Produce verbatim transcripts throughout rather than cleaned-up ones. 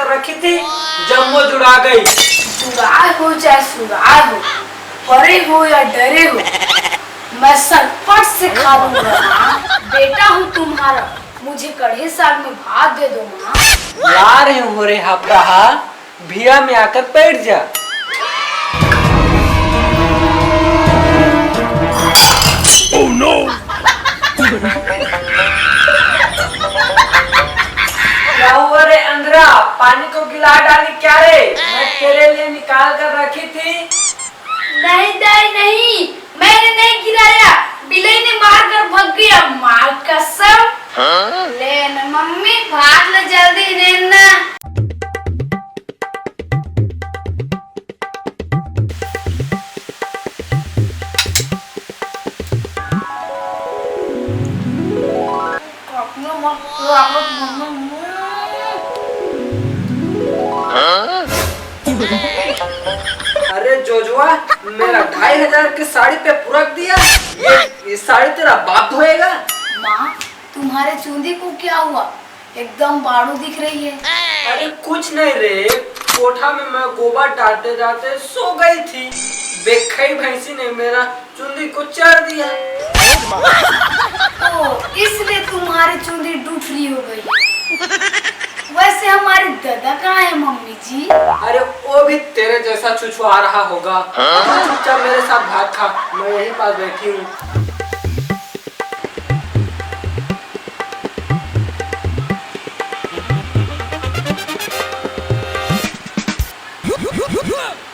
रखी थी, जम्मो जुड़ा गई। जुड़ाए हो चाहे सुड़ाए हो, परे हो या डरे हो, मैं सरपट से खा लूंगा। माँ, बेटा हूँ तुम्हारा, मुझे कढ़े साग में भात दे दो माँ। ला रहे हूँ रे हपराहा, भिया में आकर बैठ जा। क्या हुआ रे अंधरा, पानी को गिला डाली क्या रे? मैं तेरे लिए निकाल कर रखी थी। नहीं दाई नहीं, मैंने नहीं गिराया, बिलई ने मार कर भग गया। माँ कसम। ले न मम्मी, भात ले जल्दी, ले ना। अरे जोजवा, मेरा ढाई हजार की साड़ी पे पुरक दिया। ये, ये साड़ी तेरा बाप धोएगा? माँ, तुम्हारे चूंदी को क्या हुआ? एकदम बाड़ू दिख रही है। अरे कुछ नहीं रे, कोठा में मैं गोबर डालते डालते सो गई थी, बेखई भैंसी ने मेरा चुंदी को चर दिया। तो इसलिए तुम्हारी चुंदी डूठरी हो गई। वैसे हमारे दादा कहाँ है मम्मी जी? अरे वो भी तेरे जैसा छुछुआ रहा होगा। तू चुपचाप मेरे साथ भात खा, मैं यहीं पास बैठी हूँ।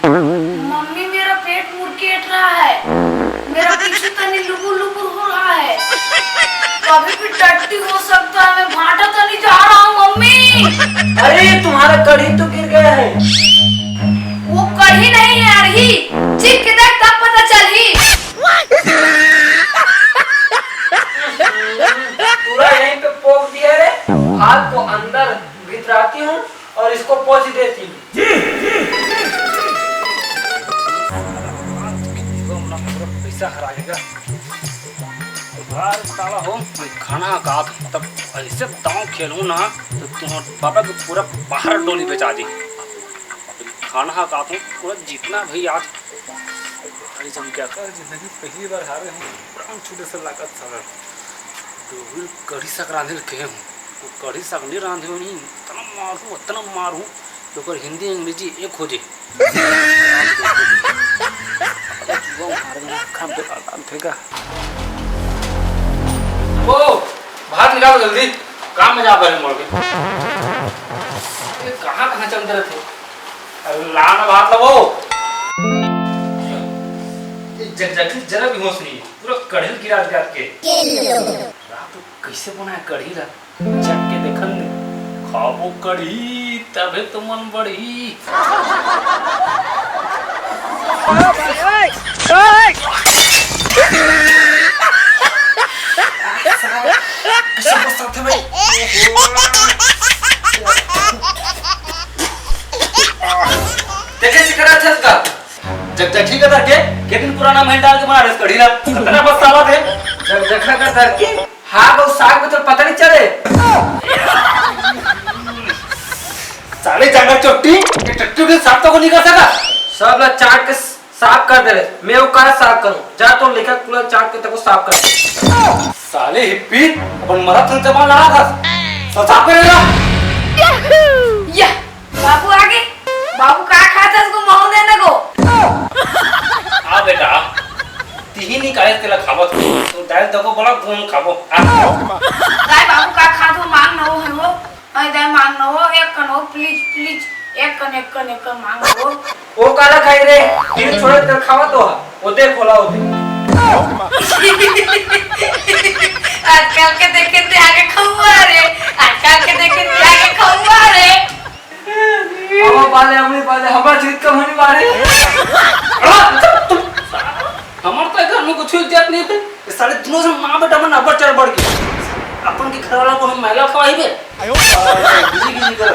मम्मी, मेरा पेट मुरकेट रहा है, मेरा पीछू तनी लुबुर लुबुर हो रहा है, कभी भी टट्टी हो सकता है, मैं भाटा तनी जा रहा हूँ मम्मी। अरे, तुम्हारा कढ़ी तो गिर गया है। वो कढ़ी नहीं है, अरही। चीख के देख, तब पता चलही। पूरा यहीं पे पोंछ दिया रे। हाथ को अंदर भितराती हूँ और इसको पोंछ देती हूँ। पैसा हरा गया। अरे साला हो, मैं खाना का तब ऐसे दांव खेलूं ना, तो तुम्हारे पापा के पूरा बाहर डोली बेचा दी। खाना का तुम पूरा जितना भी आज भारी जम गया था, जिंदगी पहली बार हारे हूँ, प्राण छूटे से लागत साला। तो फिर कढ़ी साग रांधे ल कहे हूँ, वो कढ़ी साग नहीं रांधे हो नहीं, इतना मारू, इतना मारू, तो ओकर हिंदी अंग्रेजी एक हो जे। वो मार देना, खाम पे काल काल फेंका। ओ, भात निकाल जल्दी, काम में जा बहन मोड़ के। ये कहाँ कहाँ चलते रहते हो? अरे ला ना भात ला वो। ये जगजगती जरा भी होश नहीं है, पूरा कढ़ेल गिरा दिया आपके। रात को कैसे बनाया कढ़ी ला? चख के देखन दे। खाबो कढ़ी, तभे तो मन बढ़ी। कैसे बसाथे भाई? देखे सिकरा छत का। जगजगती का धर के, के दिन पुराना महीन डाल के बना रहे कढ़ी ला। कितना बस साला थे। जगजगती का धर के, हाँ, वो साग में तो पता नहीं चले। साले जांगर चोट्टी, ये टट्टू के साथ तो को नहीं कर सका। सब ला चाट के साफ कर दे रहे। मैं वो कहा साफ करूँ? जा तो लेकर पूरा चाट के तको साफ कर दे। साले हिप्पी, अपन मरत हन जमा लड़ा था। सब साफ करेगा। या, बाबू आगे। बाबू का खात हस गो, महू दे न गो। आ बेटा, तिही निकाले तेला खावत हो। तो डाल दको बोला, गुम खाबो। आ। दाई बाबू का खात हो, मांग न हो है वो। अरे दाई मांग न हो, एक कन हो, please, please। एक कन, एक कन, एक कन मांग हो। ओ काला खाई रे, तिही छोड़े तेल खावत हो। ओ दे खोला होते। आजकल के देखे ते आगे खौआ रे, आजकल के देखे ते आगे खौआ रे। अब बाले, हमने बाले, हमारा जीत का होने वाले। अरे, तुम, हमार तो घर में कुछ इज्जत नहीं है। ये साले दोनों से माँ बेटा मन अब्बड़ चढ़ बढ़ गई। अपन के घर वाला को हम मैला खवाई बे। गिजी, गिजी कर।